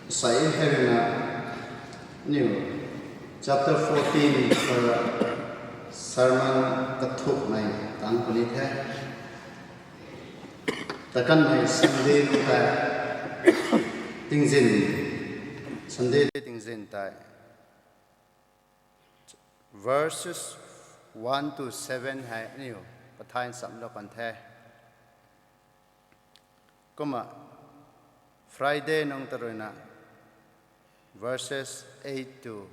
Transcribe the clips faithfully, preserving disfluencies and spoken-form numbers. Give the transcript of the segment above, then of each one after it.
Sai hei ruina, aniu chapter fourteen khou sermon kathukmei tang puni the. Takanmei Sunday nung tei tingzin, Sunday tingzin tei verses one to seven hei aniu kathay nchamlou kan the. Kumna Friday nung ta ruina verses eight to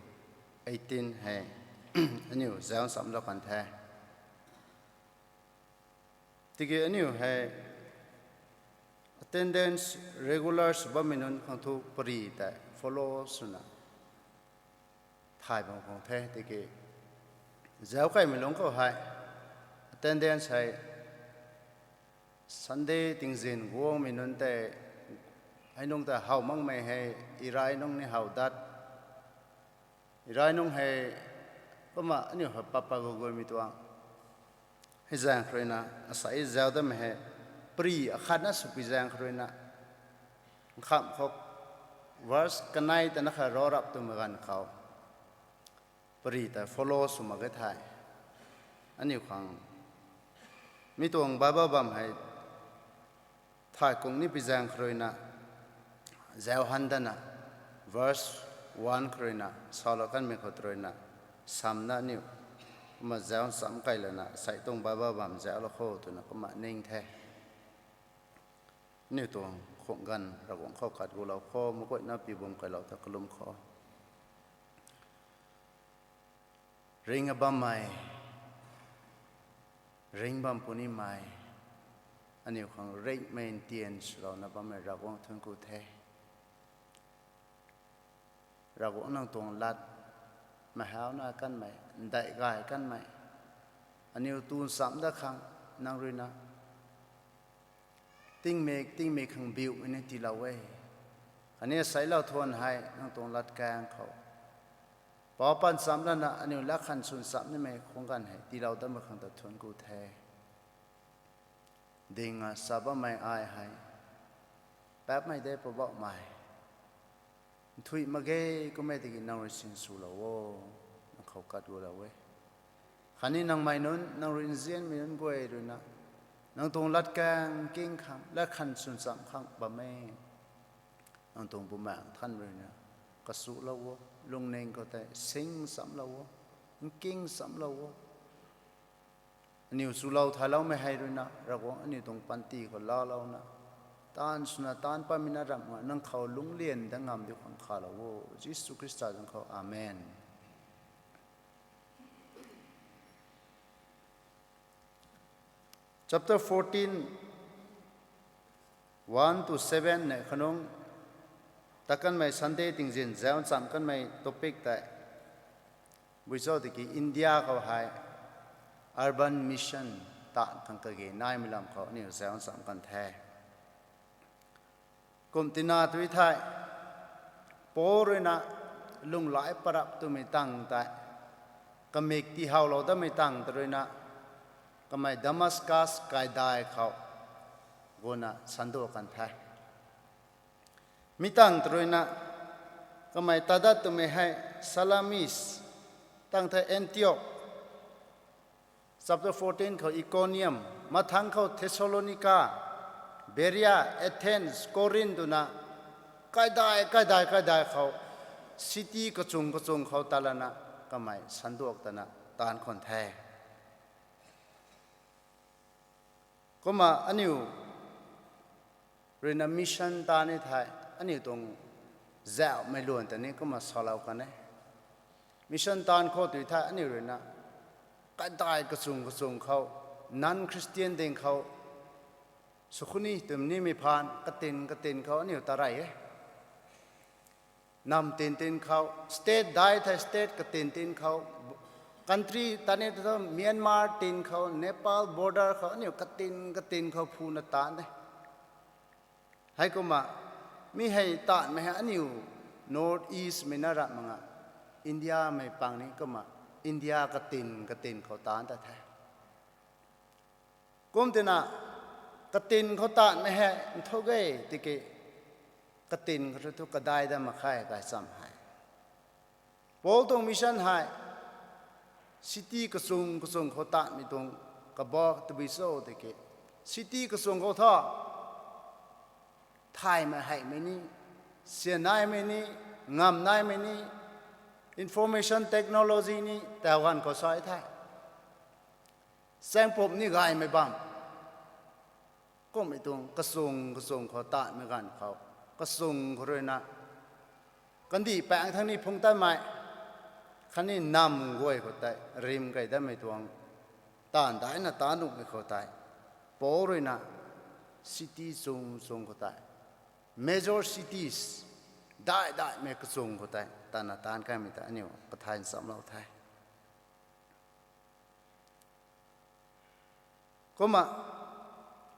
eighteen hei aniu zauc nchamlou kan the. Tiki aniu hei attendance regular sw bammei nunc khang thu pari tei follow swna thay bam khang the. Tiki zauc kaimei lungc khou hei attendance hei Sunday tingzin guangmei nunc tei hei nung ta how makmei hei, irai nung ni how dat, irai nung hei kumna aniu hei papa gugulmei tuang. Hei zaeng khou ruina asai zauc damei hei pari akhatna swpui zaeng khou ruina nkham khou verse kanei tana kha ro rap twmei ganv khou pari ta follow sw mak ge thei, aniu khang mi tuang Bible bam hei thay kung nipui zaeng khou ruina zauc han dana verse one khou ruina salou kanmei khou ta ruina samna aniu kumna zauc ncham kai lana sai tuang Bible bam zauclou kho twna kumna ning the. Aniu tuang khung ganv Ravguangc khou kat gulou kho, maguayna pi bum kailou ta kalum kho. Ringc a bammei, ringc bam punimei, aniu khang ringhmei ntian swlouna bammei Ravguangc thuanc ku the. Ravguangc nang tuang lat, mahauna kanmei, ndai gay kanmei, aniu tu ncham dat khang nang ruina tingmik tingmik khang biumei ni tiilou e. Khatni seilou thuan hei nang tuang latkaeng khou pa pan cham lana aniu lat khan swn cham nimei khung ganv hei tiilou datmei khang ta thuanc ku the. Ding a sa bammei ai hei paapmei de Poubauhmei, nthuih mak ge, kummei tiki nang rui sinswlou o, nang khou kat gulou e. Khatni nangmei nunc, nang rui nzianmei nunc guay ruina nang tuang latkaeng king khang, lat khan swn cham khang bam e. Nang tuang Bumaengh Nthanmei ruina kasulou o, lungning khou tei sing chamlou o, nking chamlou o. Aniu chulou thailoumei hei ruina Ravguangc aniu tuang panty khou laalouna taanv swna taanv patmei na ramh nga nang khou lungclian dat ngam diu khang khalou o. Jisu Khrista zanc khou, amen. Chapter fourteen, one to seven nei khanung, takanmei Sunday tingzin zauc ncham kanmei topic tei bui cho tiki India khou hei urban mission taanv khang kage naimei lam khou aniu zauc ncham kan the. Kum tina tu thei, Paul ruina lunghlaic parap twmei tang tei kamik tihowlou datmei tang ta ruina kamei Damascus kaidai khou guna sanduak kan the. Mi tang ta ruina kamei tat dat twmei hei Salamis, tang thei Antioch, chapter fourteen khou Iconium, mathangc khou Thessalonica, Berea, Athens, Corinth twna kaidai kaidai kaidai khou city kachung kachung khou tat lana kamei sanduak tana taanv khwan the. Kumna aniu ruina mission taanv ni thei aniu tuang zauhmei luan ta ni kumna salou kan e. Mission taanv khou tu thei aniu ruina kaidai kachung kachung khou, non-Christian ding khou, sw khou ni twmei nimei phaan katin katin khou aniu ta rey e. Nam tin tin khou, state dai thei state katin tin khou, country tani tu Myanmar tin khou, Nepal border khou aniu katin katin khou phuna taanv de. Heikumna mi hei taanvmei hei aniu North East mei na ram mak nga, India mei pang ni kumna India katin katin khou taanv ta the. Kum tina katin khou taanvmei hei ntho ge tiki katin khou thu kadai dat mak khe gaychamv hei. Paul tuang mission hei city kachung kachung khou tatmei tuang kabah tabui cho tiki, city kachung khou thu thaymei heimei ni, syan naimei ni, ngam naimei ni, information technology ni tau ganv khou sa the. Chaengpumc ni gaymei bam. Kummei tuang kachung kachung khou tatmei ganv khou, kachung khou ruina kandih paeng thang ni phung tatmei, khatni nam guay khou tei rim key datmei tuang taanv daina taanv nuhmei khou tei, Paul ruina city chung chung khou tei, major cities, dai daihmei kachung khou tei tatna taanv kaimei ta aniu kathay nchamlou the. Kumna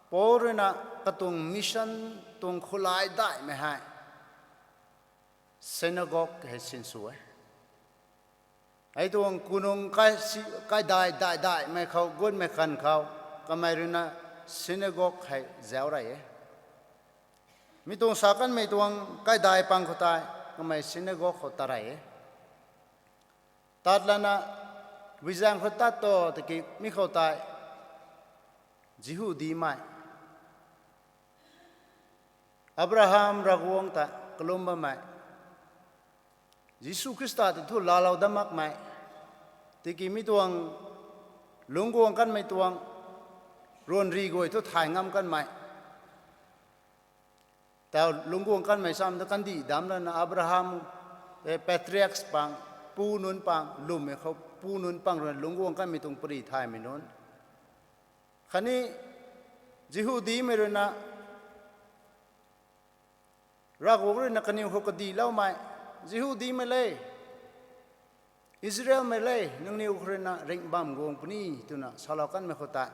Paul ruina katuang mission tuang khoulai daihmei hei synagogue hei sinsw e. Hei tuang kunung kai, kaidai dai daihmei khou, gunmei khan khou, kamei ruina synagogue hei zauc rey e. Mi tuang sa kanmei tuang kaidai pang khou tei, kamei synagogue khou tat rey e. Tat lana, tabui zaeng khou tat to tiki mi khou tei, Jihudimei, Abraham Ravguangc ta kalum bammei, Jisu Khrista ta thu laalou dat makmei, tiki mi tuang lungcguang kanmei tuang, ruanri guay thu thay ngam kanmei, tau lungcguang kanmei sam ta kandih damc lana Abraham, patriarchs pang, pu nunc pang, lwmmei khou pu nunc pang ruina lungcguang kanmei tuang pary thaymei nunc, khatni Jihudimei ruina Ravguangc ruina kaniw khou kadihloumei, Jihudimei le, Israelmei le, nangniw khou ruina ringh bam guang puni twna salou kanmei khou tei,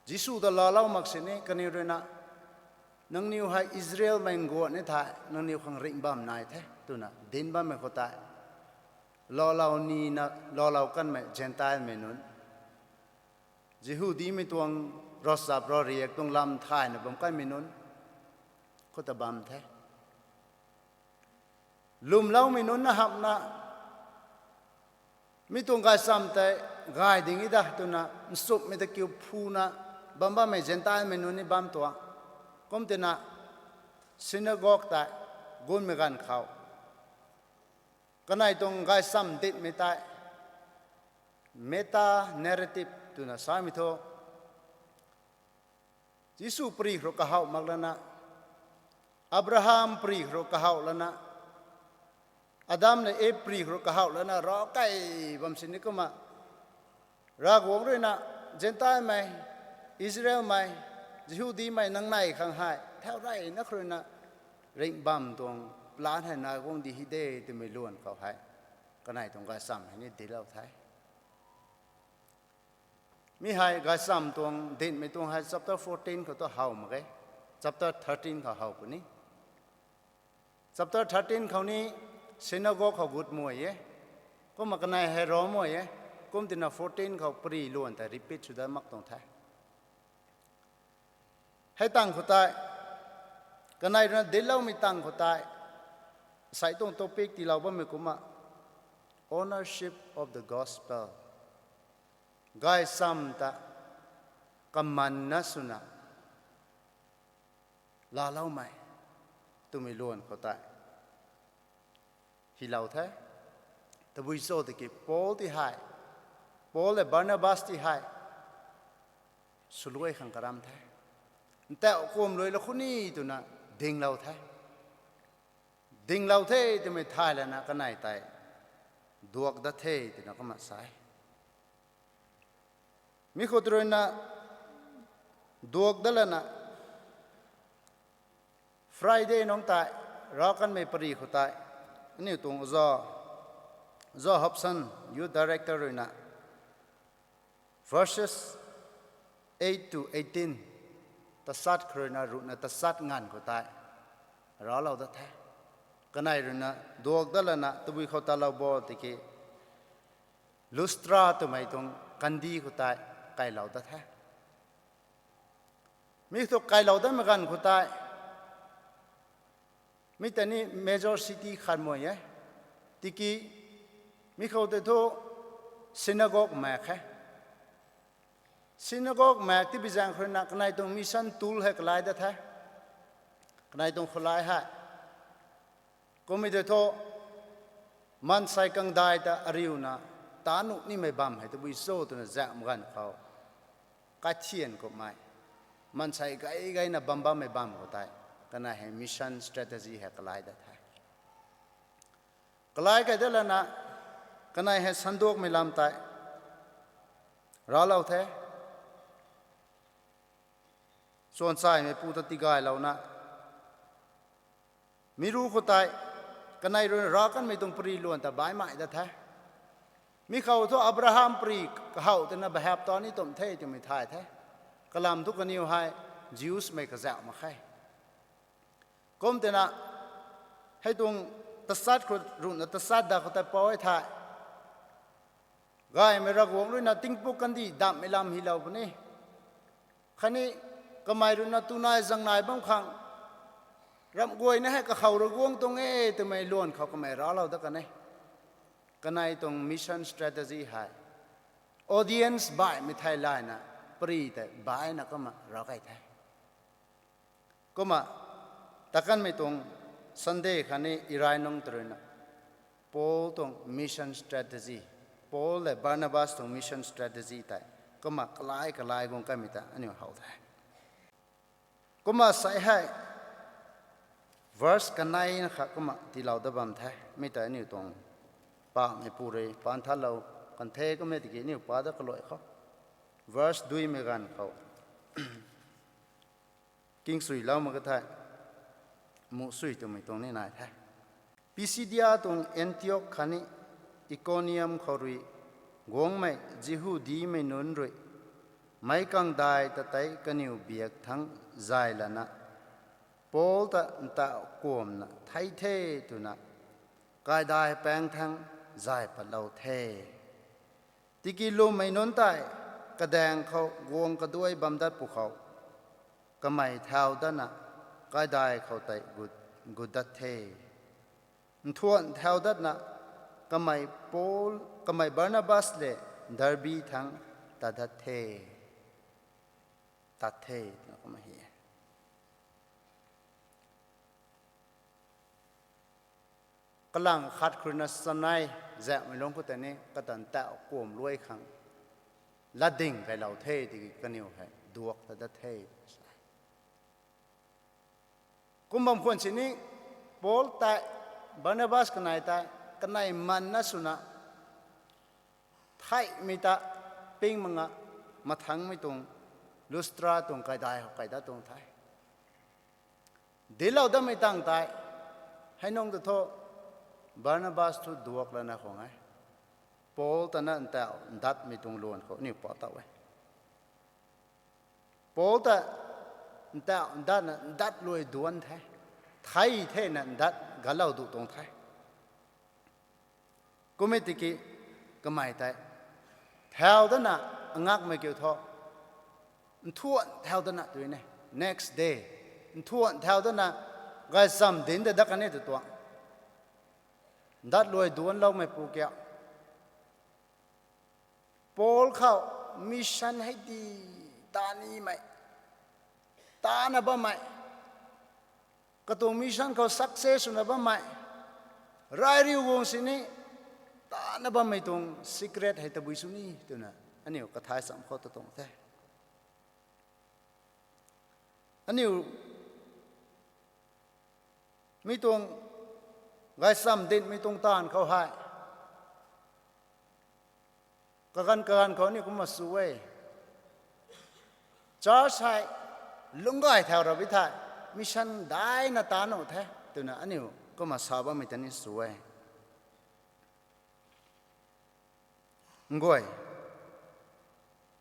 Jisu ta laalou mak sini kaniw ruina, nangniw hei Israelmei nguan ni thei nangniw khang ringh bam nai the twna dinc bammei khou tei, laalou nina laalou kanmei Zentelmei nunc, Jihudimei tuang ravchap ravriak tuang lam thayna bam kanmei nunc khou ta bam the. Lwmloumei nunc na hamhna, mi tuang gaychamv tei gay ding e da twna nchumhmei ta kiu phuna bam bammei Zentelmei nunc ni bam tuang. Kumtina synagogue tei gunmei ganv khou, kanei tuang gaychamv ditmei tei meta narrative twna samei thu, Jisu pary khou kahouh mak lana, Abraham pary khou kahouh lana, Adam le Eve pary khou kahouh lana rav key bam sini kumna, Ravguangc ruina Zentelmei, Israelmei, Jihudimei nang nei khang hei thau reyna khou ruina ringh bam tuang plan hei nai guang di hi de twmei luan khou hei, kanei tuang gaychamv hei ni dinclou the. Mi hei gaychamv tuang dinhmei tuang hei chapter fourteen khou tu how mak ge, chapter thirteen khou how puni. Chapter thirteen khou ni synagogue khou gut mui e, kumna kanei hei rav mui e, kumtina fourteen khou pary luan tei repeat sw dat mak tuang the. Hei tang khou tei, kanei ruina dincloumei tang khou tei, sei tuang topic tiilou bammei kumna, ownership of the gospel, gaychamv ta kamanna swna laaloumei twmei luan khou tei hylou the. Tabui cho tiki Paul ti hei, Paul le Barnabas ti hei swluai khang karam the. Ntauh kum luai la khou ni twna dinglou the. Dinglou the twmei thay lana kanei tei duak dat the twna kumna sa e. Mi khou tei ruina duak dat lana Friday nungc tei, rav kanmei pary khou tei, aniu tuang oza, oza Hobson, youth director ruina, verses eight to eighteen, tachat khou ruina ruhna tachat nganv khou tei, ravlou dat the. Kanei ruina duak dat lana tabui khou talou bo tiki, Lustra twmei tuang kandih khou tei kailou dat the. Mi thu kailou datmei ganv khou tei, Mi tei ni major city khat mei e. Tiki mi khou tei thu synagogue maek khe. Synagogue maek tibi zaeng khou ruina kanei tuang mission tool hei kalai dat the. Kanei tuang khou lai hei, kummei tei thu maansei kangdai ta ariuna ta nuh nimei bam hei tabui cho twna zaengmei ganv khou, kaithian kummei, maansei gay gayna bam bammei bam khou tei kanei hei mission strategy hei kalai dat the. Kalai kei dat lana kanei hei sanduakmei lam tei raclou the. Chuanchaimeipu ta tigaylouna, mi ru khou tei kanei rui rav kanmei tuang pari luan ta baihmei dat the. Mi khou thu Abraham pari kahow twna behap ta ni tumh the twmei thay the. Kalam thu kaniw hei Jews mei kazauh mak khe. Kum twna hei tuang tachat khou ruhna tachat da khou tei pou e the. Gaymei Ravguangc ruina tingpuk kandih damhmei lam hylou puni. Khatni kamei ruina tunai zangnai bam khang ramh guayna hei kakhou Ravguangc tuang e twmei luan khou kamei raclou dat kan e. Kanei tuang mission strategy hei audience baihmei thei layna pari tei baihna kumna rav kei the. Kumna takanmei tuang Sunday khatni irai nungc ta ruina Paul tuang mission strategy, Paul le Barnabas tuang mission strategy tei kumna kalai kalai guang kanmei ta aniu how the. Kumna sei hei verse kanei na kha kumna tiilou dat bam the. Mi tei aniu tuang pameipu rui paan thatlou kan the. Kumna tiki aniu pa dat kaluai khou, verse duimei ganv khou, kingsui loumei ka thei, muh sui twmei tuang ni nai the. Pisidia tuang Antiok khatni Ikonium khou rui guangmei Jihudimei nunc rui meic kangdai ta tei kaniw biak thangc zay lana, Paul ta ntauh kuamna thei the twna, kaidai paeng thangc zay patlou the. Tiki lwmmei nunc tei kadaeng khou guang kaduai bam dat pwkhou, kamei thau datna kaidai khou tei gut, gut dat the. Nthuan thau datna kamei Paul, kamei Barnabas le Derbe thangc tat dat the. Tat the twna kumna hi e. Kalang khat khou ruina chanei zaengmei lungc khou tei ni kata ntauh kuam luai khang latding kailou the tiki kaniw hei duak ta dat the. Kum bam khwan sini Paul tei, Barnabas kanei tei, kanei manna swna theihmei ta ping manga mathangmei tuang Lustra tuang kaidai khou kai dat tuang the. Dinclou datmei tang tei, hei nungc ta thu Barnabas thu duak lana khwan e. Paul ta na ntauh ndatmei tuang luan khou aniu pa taw e. Paul ta ntauh ndatna ndat luai duanc the. Thei thena ndat galou duh tuang the. Kum e tiki kamei tei thau datna angakmei kiu thu, nthuan thau datna tw ne. Next day, nthuan thau datna gaychamv dinc ta dat kan e tw tuang. Ndat luai duancloumeipu kiu Paul khou mission hei di ta nimei, tana bammei, katuang mission khou success swna bammei, rai riu guang sini tana bammei tuang secret hei tabui sw ni twna aniu kathay cham khou ta tuang the. Aniu mi tuang gaychamv dincmei tuang taanv khou hei kaganv kaganv khou aniu kumna sw e. Church hei lungc gay thau ra bi thei, mission daina ta nuh the twna aniu kumna sa bammei ta ni sw e. Nguay,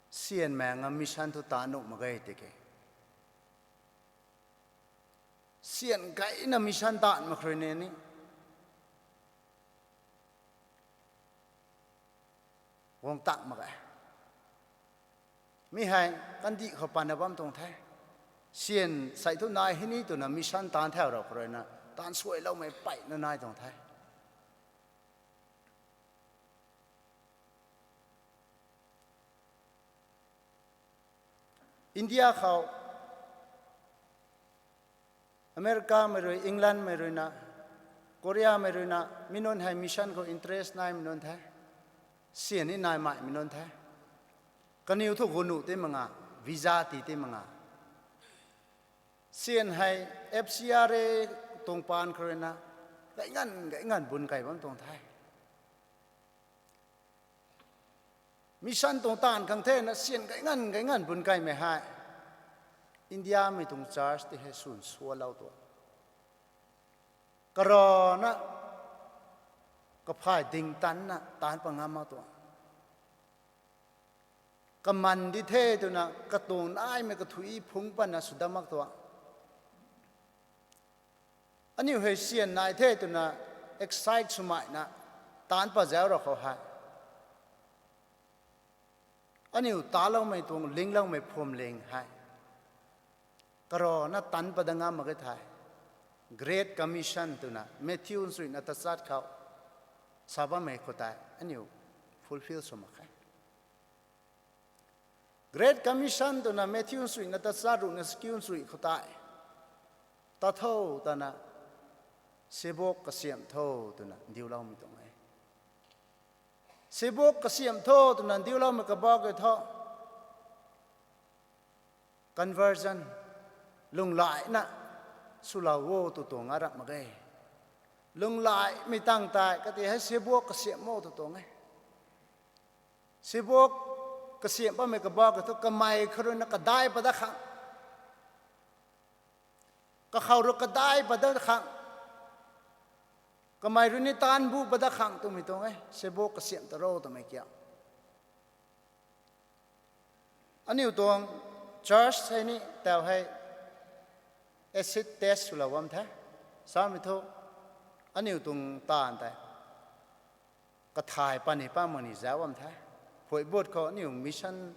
syan maeng a mission thu ta nuh mak ge tiki, syan gayna mission taanv mak khrui ne ni guang tak mak ge. Mi hei kandih khou pana bam tuang the. Syan sei thu nai hei ni twna mission taanv thau ra khou ruina taanv suailoumei peyna nai tuang the. India khou, Americamei rui, Englandmei ruina, Koreamei ruina mi nunc hei mission khou interest naimei nunc the. Syan ni nai maimei nunc the. Kaniw thu gu nuh ti mak nga, visa tii ti mak nga. Syan hei F C R A tuang paan khou ruina gay nganv gay nganv bun key bam tuang the. Mission tuang taanv khang thena syan gay nganv gay nganv bun keymei hei Indiamei tuang church ti hei swn sualou tuang. Karana kaphay dingtanna taanc pat ngam mak tuang. Kaman di the twna katuang naimei kathui phungc patna sw dat mak tuang. Aniu hei syan nai the twna excite swmei na taanc pat zauc ra khou hei, aniu taloumei tuang lingloumei phwamling hei karana taanc pat dat ngam mak ge thei, Great Commission twna Matthew nchuina tachat khou sa bammei khou tei aniu fulfill sw mak khe. Great Commission twna Matthew nchuina tachat ruhna sakiu nchui khou tei, tat tho twna, sibuk kasiamh tho twna ndiuloumei tuang e. Sibuk kasiamh tho twna ndiuloumei kabak e thu, conversion, lunglaina swlou o tw tuang a rap mak ge. Lunglaimei tang tei kati hei sibuk kasiamh o tw tuang e. Sibuk kasiamh bammei kabak e thu kamei khou ruina kadai pat dat khang, kakhou rui kadai pat dat khang, kamei rui ni taanv bu pat dat khang twmei tuang e, sibuk kasiamh ta ro twmei kiu. Aniu tuang church hei ni tau hei acid test swlou bam the. Samei thu, aniu tuang taanv tei kathay pani pa mak ni zauc bam the. Phuibut khou aniu mission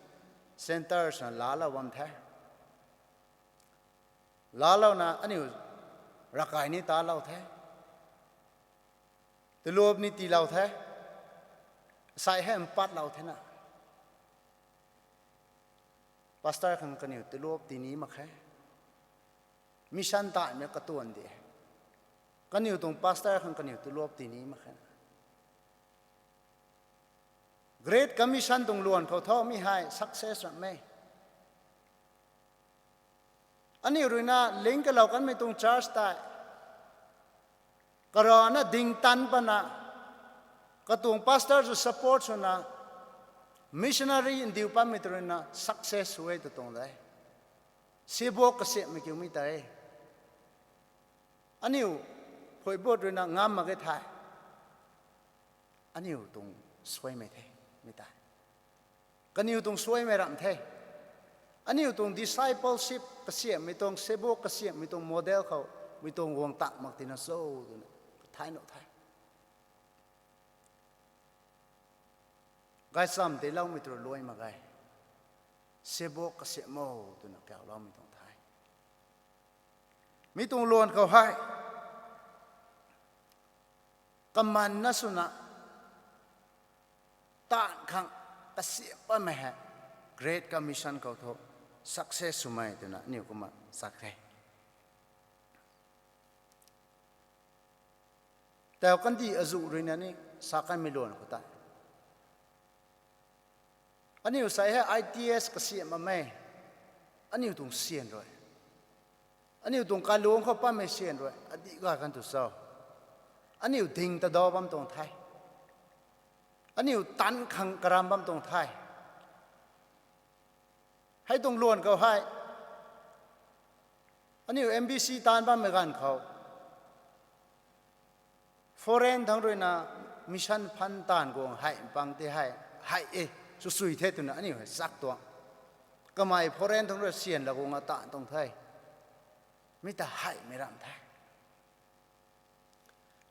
centre swna laalou bam the. Laalouna aniu ravkai ni talou the. Tulop ni tiilou the. Sai hei mpatlou thena, pastor khang kaniw tulop tii ni mak khe. Mission taanvmei katuan di e. Kaniw tuang pastor khang kaniw tulop tii ni mak khe. Great Commission tuang luan khou thu mi hei success ram e. Aniu ruina ling kalou kanmei tuang church tei karana dingtan pana, katuang pastor sw support swna, missionary ndiu patmei tw ruina success sw e tw tuang de. Sibuk kasiamhmei kiu mi tei, aniu phuibut ruina ngam mak ge thei, aniu tuang suaimei the, mi tei. Kaniw tuang suaimei ramh the. Aniu tuang discipleship kasiamhmei tuang, sibuk kasiamhmei tuang model khou, mei tuang guang tak mak tina cho twna kathai nuh the. Gaychamv tiiloumei tw rui luai mak ge. Sibuk kasiamh o twna kauloumei tuang the. Mi tuang luan khou hei kamanna swna taanv khang kasiamh patmei hei Great Commission khou thu success swmei twna aniu kumna sak the. Tau kandih azuh ruina ni sa kanmei luan khou tei, aniu sei hei I T S kasiamh bammei, aniu tuang syan rui, aniu tuang kalung khou patmei syan rui adih gay kan tu cho? Aniu ding ta daw bam tuang the. Aniu taanv khang karam bam tuang the. Hei tuang luan khou hei, aniu M B C taanv bammei ganv khou, foreign thangc ruina mission fund taanv guang hei pang tei hei, hei e, sw sui the twna aniu hei chak tuang. Kamei foreign thangc rui syan la guang a taanv tuang the. Mi ta heimei ramh the.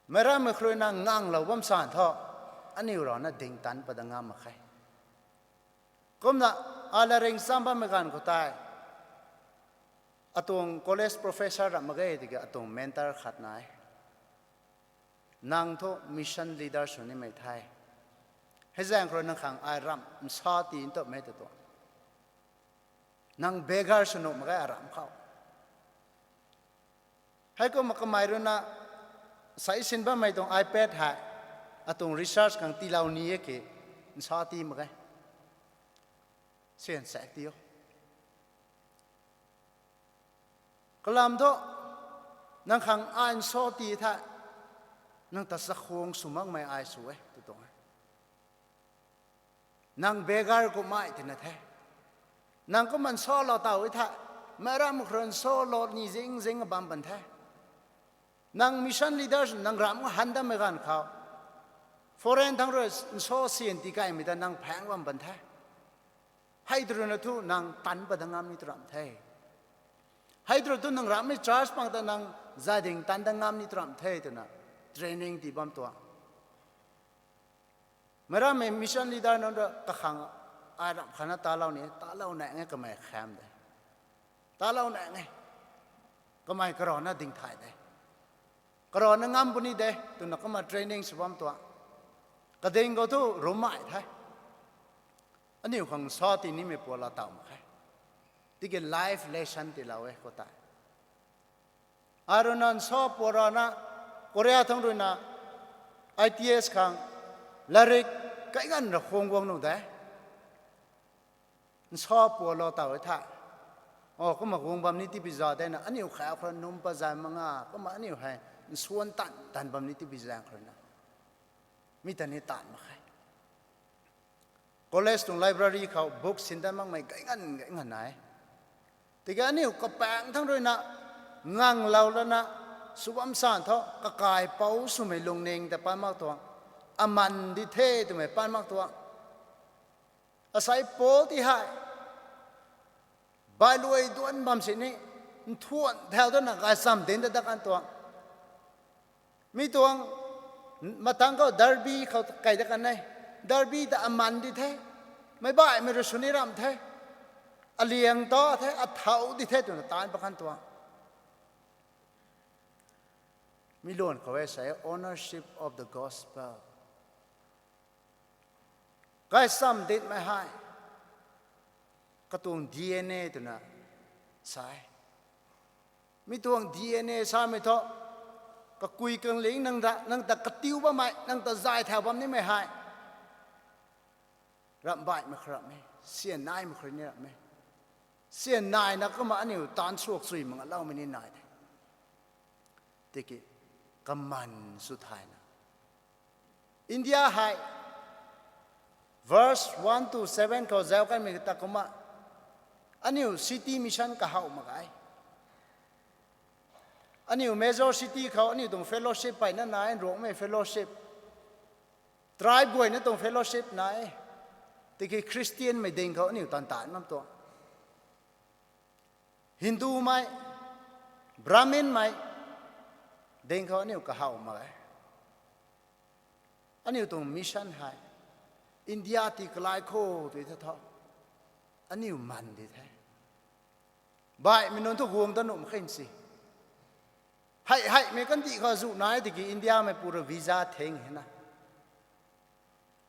Meic rammei khou ruina nganglou bam san thu, aniu ruina ding taanc pat dat ngam mak khe. Kumna, ala ringcham bammei ganv khou tei, atuang college professor ram mak ge tiki atuang mentor khat nai. Nang thu mission leader sw nimei the. Hei zaeng khou rui nang khang ai ramh nsa ti ntauhmei ta tuang. Nang beggar sw nuh mak ge aramh khou. Heikumna kamei rui na, sai sin bammei tuang iPad hei, atuang research khang tiilou ni e ki, nsa ti mak ge. Syan sak ti o. Kalam thu, nang khang ai nsa ti the, nang ta chakhwang sw makmei ai sw e, tw tuang e. Nang beggar kummei tina the. Nang kumna nsalou taw e the. Meic ramh khou rui nsalou ni zing zing bam pan the. Nang mission leaders nang ramh han dammei ganv khou, foreign thangc rui nsa syan tikaimei ta nang phaeng bam pan the. Hei tw rui na thu nang tan pat dat ngam ni tw ramh the. Hei tw rui thu nang ramhmei church pang ta nang zay ding tan dat ngam ni tw ramh the twna training tii bam tuang. Meic ramhmei mission leader nunc rui kakhang ai ramh khatna talou ni, talou nang e kamei kham de. Talou nang e. Kamei karana ding thay de. Karana ngam puni de, twna kumna training sw bam tuang. Kading khou thu rummei the. Aniu khang nsa ti nimei pua la taw mak khe. Tiki life lesson tiilou e khou tei. Ai rui na nsa pua rana, Korea thangc rui na, I T S khang, latrik kai ganv ra khwang guang nuh de. Nsa pua lou taw e the. O, kumna guang bam ni tibi za de na, aniu khou khou num pat zay mak nga, kumna aniu hei nsuan tan tan bam ni tibi zaeng khou rui na. Mi ta ni tan mak khe. College tuang library khou book sindan makmei kai ganv kai ganv nai. Tiki aniu kapaeng thangc rui na nganglou lana sw bam san thu, kakaipouc swmei lungning ta pat mak tuang. Aman di the twmei pat mak tuang. Asei Paul ti hei, bailuai duanc bam sini, nthuan thau dana gaychamv dinc ta dat kan tuang. Mi tuang, matang khou Derbe khou kai dat kan e. Derbe ta aman di the. Meic baihmei rui sw ni ramh the. Aliang ta the, athau di the twna taanc pat kan tuang. Mi luan khou e sa e, ownership of the gospel. Gaychamv dincmei hei katuang D N A twna sa e. Mi tuang D N A samei thu, kakui kangling nang ta, nang ta katiu bammei, nang ta zay thau bam nimei hei ramh baihmei khou ramh e, syan naimei khou ni ramh e. Syan naina kumna aniu taanc suak chui mak loumei ni nai the. Tiki kaman sw thayna. India hei, verse one to seven khou zauc kanmei ta kumna, aniu city mission kahaw mak ge. Aniu major city khou aniu tuang fellowship peyna nai, Ruangmei fellowship, tribe guayna tuang fellowship nai. Tiki Christianmei ding khou aniu tan tan ngam tuang. Hindumei, Brahminmei ding khou aniu kahaw mak e. Aniu tuang mission hei India ti kalai khou tui the thu, aniu man di the. Baihmei nunc thu guang ta nuh mak khe si. Hei heimei kandih khou zu nai tiki Indiamei pu rui visa theng hena.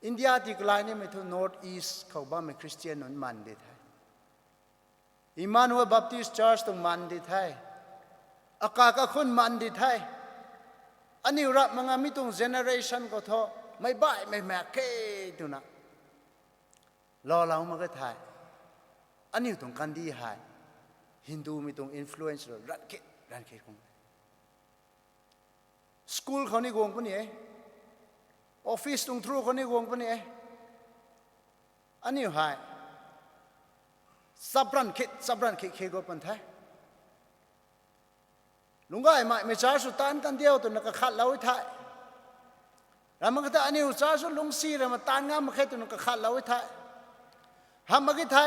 India ti kalai nimei thu North East khou bammei Christian nunc man di the. Emmanuel Baptist Church tuang man di the. Akai kakhun man di the. Aniu rap mak nga mi tuang generation khou thu, meic baihmei mak khe twna laalou mak ge the. Aniu tuang kandih hei Hindumei tuang influence rui ran khe, ran khe khang. School khou ni guang puni e. Office tuang through khou ni guang puni e. Aniu hei chapran khit, chapran khit khe guang pan the. Lungc gaymei, mei church sw taanc kan diu twna kakhatlou e the. Ramh mak khe the, aniu church sw lungcsi ramh taanc ngam mak khe twna kakhatlou e the. Hamh mak ge the,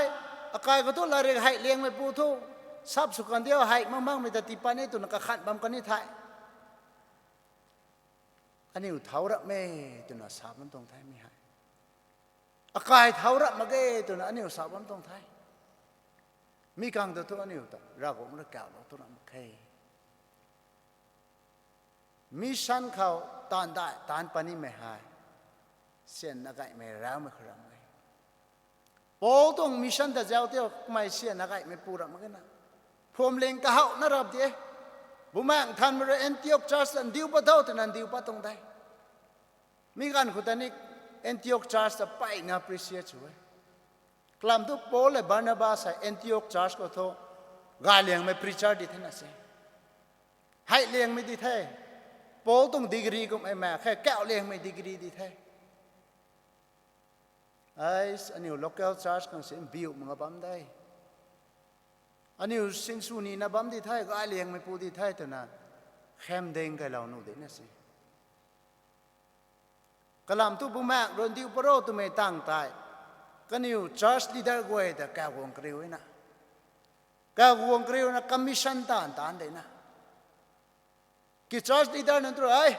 akai khou thu latrik hei liangmei pu thu, sap sw kan diu hei mak makmei ta tii pat ni twna kakhat bam kan ni the. Aniu thau rap me twna sa bam tuang the mi hei. Akai thau rap mak ge twna aniu sa bam tuang the. Mi kang ta thu aniu ta Ravguangc rui kaulou tu ram mak khe. Mission khou taanv dai taanc punimei hei syan nagaymei raumei khou ram e. Paul tuang mission ta zauc tio, kamei syan nagaymei pu ram mak na. Phuamling kahowna rap di e. Bumaengh Nthanmei rui Antioch church ta ndiu pat tho twna ndiu pat tuang de. Mi ganv khou ta ni Antioch church ta mpeyna appreciate sw e. Kalam thu Paul le Barnabas hei Antioch church khou thu gayliangmei preacher di thena se. Hei liangmei di the. Paul tuang degree kummei mak khe, kauh liangmei degree di the. Ai, aniu local church khang si mbiu mak nga bam de. Aniu sinsw nina bam di the, gayliangmei pu di the twna khamding kailou nuh di na se. Kalam thu Bumaengh rui ndiu pat ro twmei tang tei, kaniw church leader guay ta kauguang kariu na. Kauguang kariuna commission taanv taanc de na. Ki church leader nunc tu rui,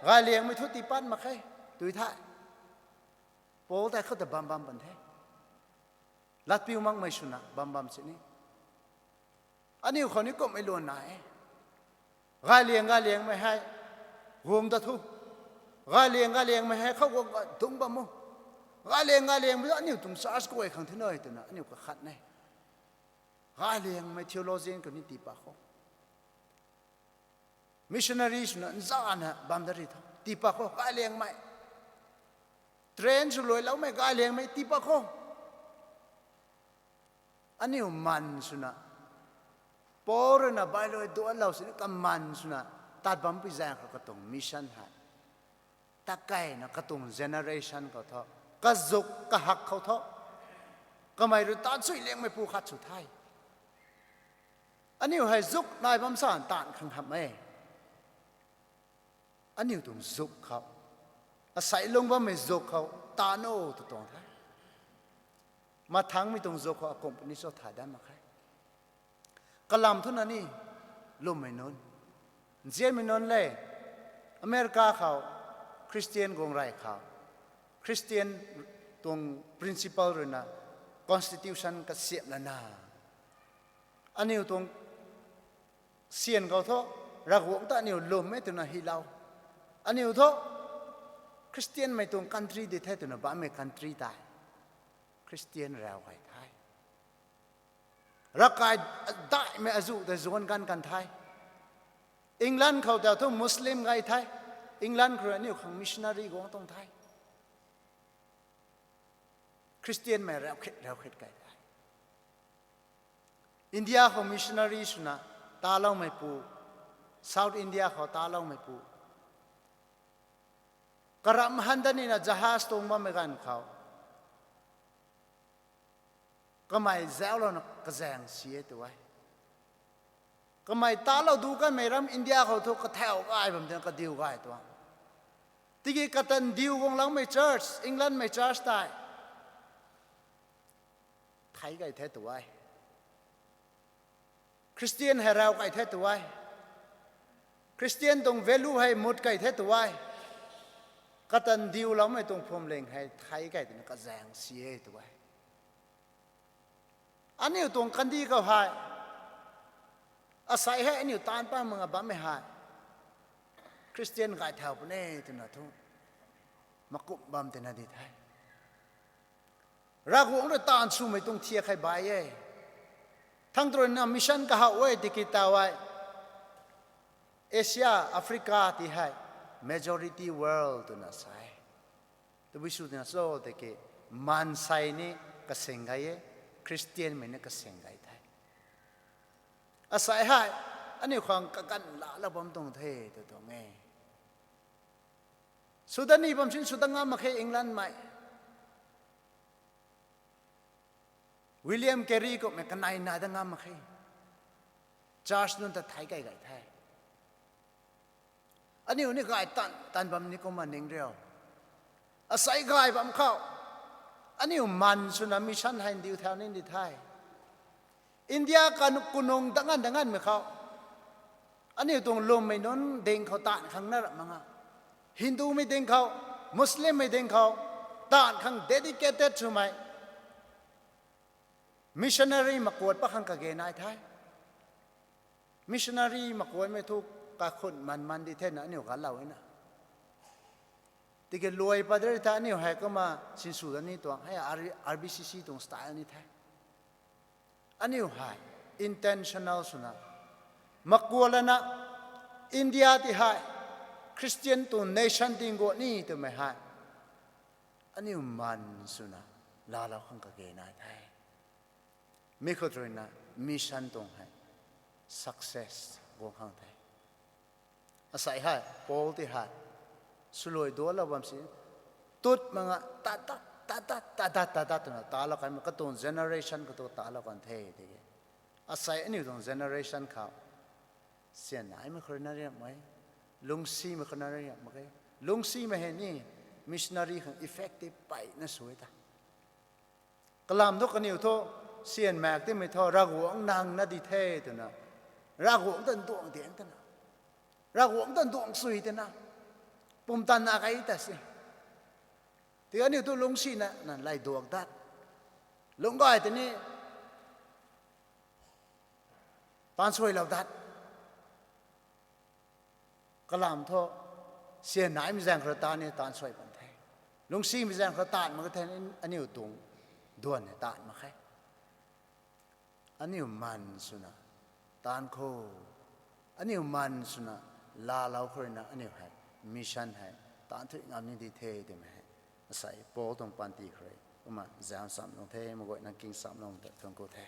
gayliangmei thu tii pat mak khe, tui the. Paul tei khou ta bam bam pan the. Latpiu makmei swna bam bam sini. Aniu khou ni kumhmei luan na e. Gayliang gayliangmei hei guang ta thu. Gayliang gayliangmei hei khou guang dungc bam o. Gayliang gayliangmei aniu tuang church guay khang thina twna aniu kakhat ne. Gayliangmei theologian khou ni tii pat khou. Missionary swna nzana bam da ri tho. Tii pat khou gayliangmei. Train sw luailoumei gayliangmei tii pat khou. Aniu man swna, Paul ruina bailui duanlou sini kaman swna tat bam pi zaeng khou katuang mission hei, ta keyna katuang generation khou thu, kazuk kahak khou thu, kamei rui tat sui liangmei pu khat sw the. Aniu hei zuk nai bam san taanv khang hamh e. Aniu tuang zuk khou, asei lung bammei zuk khou taanv o tw tuang the. Mathangmei tuang zuk khou akumh puni cho thay dat mak khe. Kalam thu na ni, lwmmei nunc, nzianmei nunc le, America khou, Christian guang rey khou, Christian tuang principle ruina constitution kasiamhlana, aniu tuang syan khou thu, Ravguangc ta aniu lwm e twna hylou. Aniu thu, Christianmei tuang country di the twna bammei country tei Christian rav gay the. Ravkai daihmei azuh tei zuanc ganv kan the. England khou ta thu Muslim gay the. England khou rui aniu khang missionary guang tuang the. Christianmei raukhit raukhit kai the. India khou missionary swna taloumeipu, South India khou taloumeipu, karam han dat nina jahaz tuang bammei ganv khou, kamei zauclouna kazaeng si e tu e. Kamei talou du kanmei ram India khou thu kathau gay bam tina kadiu gay tuang. Tiki katan diu guangloumei church, Englandmei church tei thei kay the tu e. Christian hei rau kay the tu e. Christian tuang value hei mut kay the tu e. Katan diuloumei tuang phuamling hei thei kay tina kazaeng si e tu e. Aniu tuang kandih khou hei, asei hei aniu taanv pat mak nga bammei hei, Christian gay thau puni twna thu, makumh bam tina di the. Ravguangc rui taanv swmei tuang thiak hei bai e. Thang tw ruina mission kahau e tiki tau e. Asia, Africa ti hei majority world twna sa e. Tabui sw tina cho tiki, maansei ni kasing gay e, Christianmei ni kasing gay the. Asei hei, aniu khang kaganv laalou bam tuang the tw tuang e. Swdat ni bam sin swdat ngam mak khe Englandmei. William Carey kummei kanei nai dat ngam mak khe. Church nunc ta thei kay gay the. Aniu ni gay tan, tan bam ni kumna ning riu. Asei gay bam khou, aniu man swna mission hei ndiu thau ni di the. India ka kunung dangan danganmei khou, aniu tuang lwmmei nunc ding khou taanv khang na rap mak nga. Hindumei ding khou, Muslimmei ding khou, taanv khang dedicated swmei missionary makuat pat khang kage nai the. Missionary makuatmei thu kakhun man man di thena aniu galou na. Tiki luai pat de ta aniu hei kumna sinsw da ni tuang hei, R B C C tuang style ni the. Aniu hei intentional swna, makualana India ti hei Christian tuang nation ding guang ni twmei hei aniu man swna laalou khang kage nai the. Mi khou ruina mission tuang hei success guang khang the. Asei hei Paul ti hei swluai dualou bam si, tut mak nga tadat tadat tadat tadat twna talou kan, katuang generation khou tu talou kan the tiki, asei aniu tuang generation khou syan naimei khou rui na riam mak e, lungcsimei khou na riam mak e. Lungcsimei hei ni missionary khang effective peyna sw e ta. Kalam thu kaniw thu syan maek timei thu Ravguangc nang na di the twna, Ravguangc ta nduang diang twna, Ravguangc ta nduang sui twna, pumtan na kai ta si. Tiki aniu thu lungcsina na lay duak dat, lungc gay tei ni taanv suailou dat. Kalam thu syan naimei zaeng khou rui taanv ni taanv suai pan the. Lungcsimei zaeng khou rui taanv mak the, aniu tuang duan hei taanv mak khe. Aniu man swna taanv khou, aniu man swna laalou khou rui na aniu hei mission hei taanv thuy ngam ni di the twmei hei asei Paul tuang panty khou rui kumna zauc cham lung the, maguayna king cham lung ta thuanc ku the.